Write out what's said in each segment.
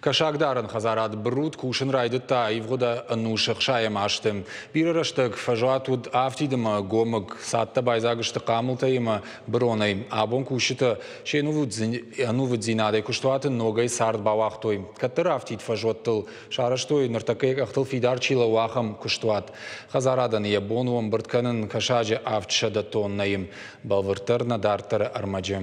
Кӕсагдарӕн хӕдзарад Брут кусын райдыдта ивгъуыд ӕнусы ӕхсайӕм азты. Бирӕ рӕстӕг фӕзуат уыд афтид ӕмӕ ӕгомыг, цадтӕ байдзаг сты хъамылтӕй ӕмӕ быронӕй. Абон кусджытӕ се нувыддзинадӕй куыстуаты ногӕй цард бауагътой. Кӕддӕр афтид фӕзуӕттыл сарӕзтой, ныртӕккӕ йӕ къӕхтыл фидар чи лӕууы, ахӕм куыстуат. Хӕдзарадӕн йӕ бон у ӕмбырд кӕнын кӕсаджы 700 тоннӕйы. Бӕлвырддӕр нӕ дарддӕры ӕрмӕджы.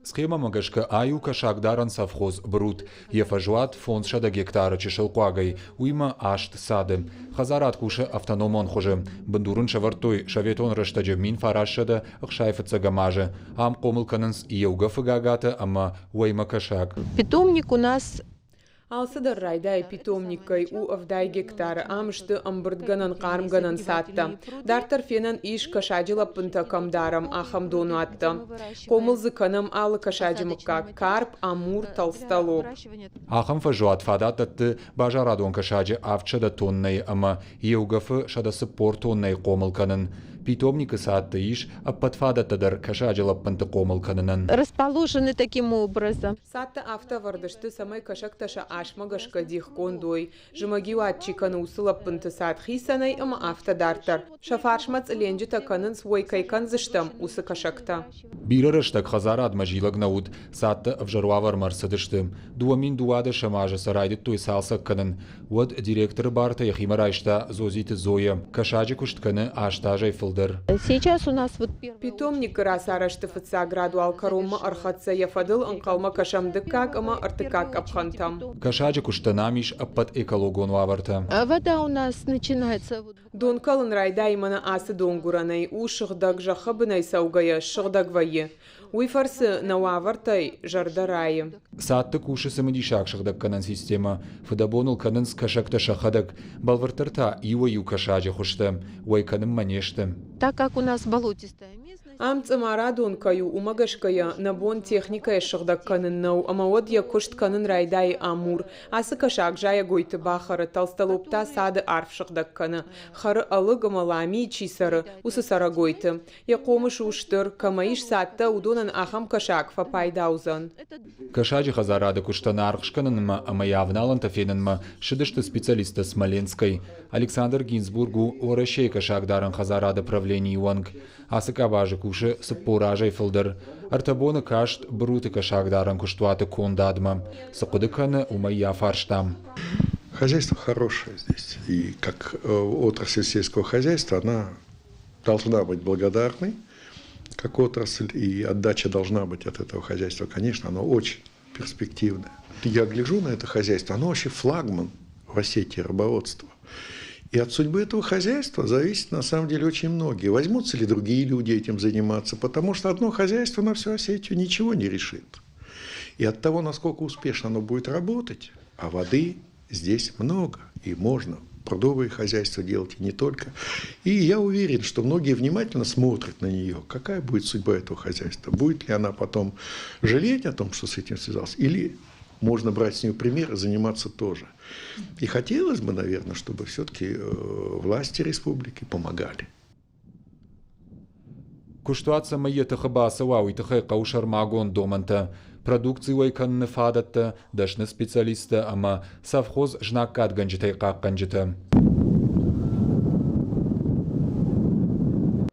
Схемӕмӕ гӕсгӕ ай у кӕсагдарӕн совхоз Брут. Йӕ фӕзуат 500 гектары чысыл хъуагӕй, уыимӕ аст цады. Хӕдзарад кусы автономон хуызы. Бындур ын сӕвӕрдтой советон рӕстӕджы 1965 азы. Ам хъомыл кӕнынц еугӕфы гагатӕ ӕмӕ уӕймӕ кӕсаг. Питомник у нас Алцыдӕр райдайы питомниккӕй, у 70 гектары, ам сты ӕмбырдгӕнӕн хъармгӕнӕн цадтӕ. Дарддӕр фенӕн ис, кӕсаджы лӕппынтӕ кӕм дарӕм, ахӕм донуӕттӕ. Хъомыл дзы кӕнӕм алы кӕсаджы мыггаг – карп, амур, толстолоб. Ахӕм фӕзуат фадат дӕтты базарадон кӕсаджы 700 тоннӕйы ӕмӕ еугӕфы 140 тоннӕйы хъомыл кӕнын. Питомникы цадты ис ӕппӕт фадӕттӕ дӕр кӕсаджы лӕппынты хъомыл кӕнынӕн. Расположены таким образом. Цадтӕ афтӕ ӕвӕрд сты, цӕмӕй кӕсӕгтӕ сӕ асмӕ гӕсгӕ дихгонд уой. Зымӕгиуат чи кӕны, уыцы лӕппынты цад хицӕнӕй ӕмӕ афтӕ дарддӕр. Сӕ фарсмӕ цъыленджытӕ кӕнынц, уӕй кӕй кӕндзыстӕм, уыцы кӕсӕгтӕ. Бирӕ рӕстӕг хӕдзарадмӕ зилӕг нӕ уыд, цадтӕ ӕвзӕр уавӕрмӕ ӕрцыдысты. 2012 азы сӕ райдыдтой цалцӕг кӕнын. Уӕд директоры бартӕ йӕхимӕ райста Зозиты Зоя. Кӕсаджы куыст кӕны аст азӕй фылдӕр. Сейчас у нас вот Питомникы рацарӕзты фыццаг рад уал кӕронмӕ ӕрхӕццӕ, йӕ фӕдыл ӕнхъӕлмӕ кӕсӕм дыккаг ӕмӕ ӕртыккаг къӕпхӕнтӕм. Кӕсаджы куыстӕн ам ис ӕппӕт экологон уавӕртӕ. Вода у нас начинается вот Дон кӕлын райдайы мӕнӕ ацы донгуырӕнӕй, у сыгъдӕг, зӕххы бынӕй цӕугӕйӕ ссыгъдӕг вӕййы. Уый фӕрцы нӕ уавӕртӕй зӕрдӕ райы. Цадты кусы цымыдисаг сыгъдӕггӕнӕн системӕ. Фыдӕбоныл кӕнынц кӕсӕгтӕ сӕхӕдӕг, бӕлвырддӕр та иуӕй-иу кӕсаджы хуызтӕ уӕй кӕнынмӕ не сты. Так как у нас болотистая местность. Ам цъымарадон кӕй у, уымӕ гӕсгӕ нӕ бон техникӕйӕ ссыгъдӕг кӕнын нӕу, ӕмӕ уӕд йӕ куыст кӕнын райдайы Амур. Ацы кӕсаг зайӕгойты бахӕры, толстолоб та цады арф сыгъдӕг кӕны. Хӕры ӕлыг ӕмӕ ламийы чи цӕры, уыцы цӕрӕгойты. Йӕ хъомыс у стыр, кӕмӕ ис цадтӕ, уыдонӕн ахӕм кӕсаг фӕпайда уыдзӕн. Кӕсаджы хӕдзарады куыстӕн аргъ скӕнынмӕ ӕмӕ йӕ авналӕнтӕ фенынмӕ ссыдысты специалисттӕ Смоленскӕй. Александр Гинзбург у Уӕрӕсейы кӕсагдарӕн хӕдзарады правленийы уӕнг. Ацы къабазы кусы 40 азӕй фылдӕр. Ӕртӕ боны каст Бруты кӕсагдарӕн куыстуаты кондадмӕ. Цы хъуыды кӕны, уымӕй йӕ афарстам. Хозяйство хорошее здесь. И как отрасль сельского хозяйства, она должна быть благодарной, как отрасль, и отдача должна быть от этого хозяйства. Конечно, оно очень перспективное. Я гляжу на это хозяйство, оно вообще флагман в Осетии рыбоводства. И от судьбы этого хозяйства зависит на самом деле очень многие. Возьмутся ли другие люди этим заниматься, потому что одно хозяйство на всю Осетию ничего не решит. И от того, насколько успешно оно будет работать, а воды здесь много, и можно прудовые хозяйства делать, и не только. И я уверен, что многие внимательно смотрят на нее, какая будет судьба этого хозяйства, будет ли она потом жалеть о том, что с этим связалась, или можно брать с нее пример и заниматься тоже. И хотелось бы, наверное, чтобы все-таки власти республики помогали. Куыстуат цӕмӕй йӕ тыхы бацӕуа, уый тыххӕй хъӕуы сӕрмагонд домӕнтӕ, продукци уӕй кӕныны фадӕттӕ, дӕсны специалисттӕ ӕмӕ совхоз знаггадгӕнджытӕй хъахъхъӕнджытӕ.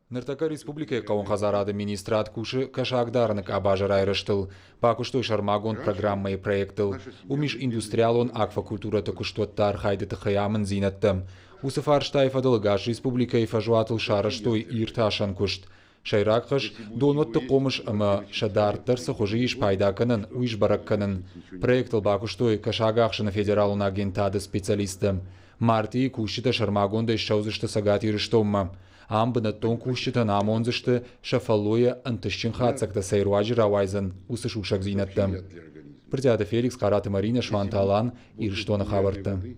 Ныртӕккӕ республикӕйы хъӕууон хӕдзарады министрад кусы кӕсагдарыны къабазы райрӕзтыл. Бакуыстой сӕрмагонд программӕйы проектыл. Уым ис индустриалон аквакультурӕты куыстуӕтты архайды тыххӕй амынддзинӕдтӕ. Уыцы фарстайы фӕдыл ӕгас республикӕйы фӕзуатыл сарӕзтой иртасӕн куыст. Сӕйраг хӕс – донуӕтты хъомыс ӕмӕ сӕ дарддӕр цы хуызы ис пайда кӕнӕн, уый сбӕрӕг кӕнын. Проектыл бакуыстой Кӕсагахсыны федералон агентады специалисттӕ. Мартъийы кусджытӕ сӕрмагондӕй ссӕудзысты Цӕгат Ирыстонмӕ. Ам бынӕттон кусджытӕн амондзысты, сӕ фӕллойӕ ӕнтыстджын хатдзӕгтӕ цӕй руаджы рауайдзӕн, уыцы сусӕгдзинӕдтӕ. Брытъиаты Феликс, Хъараты Маринӕ, Суанты Алан, Ирыстоны хабӕрттӕ.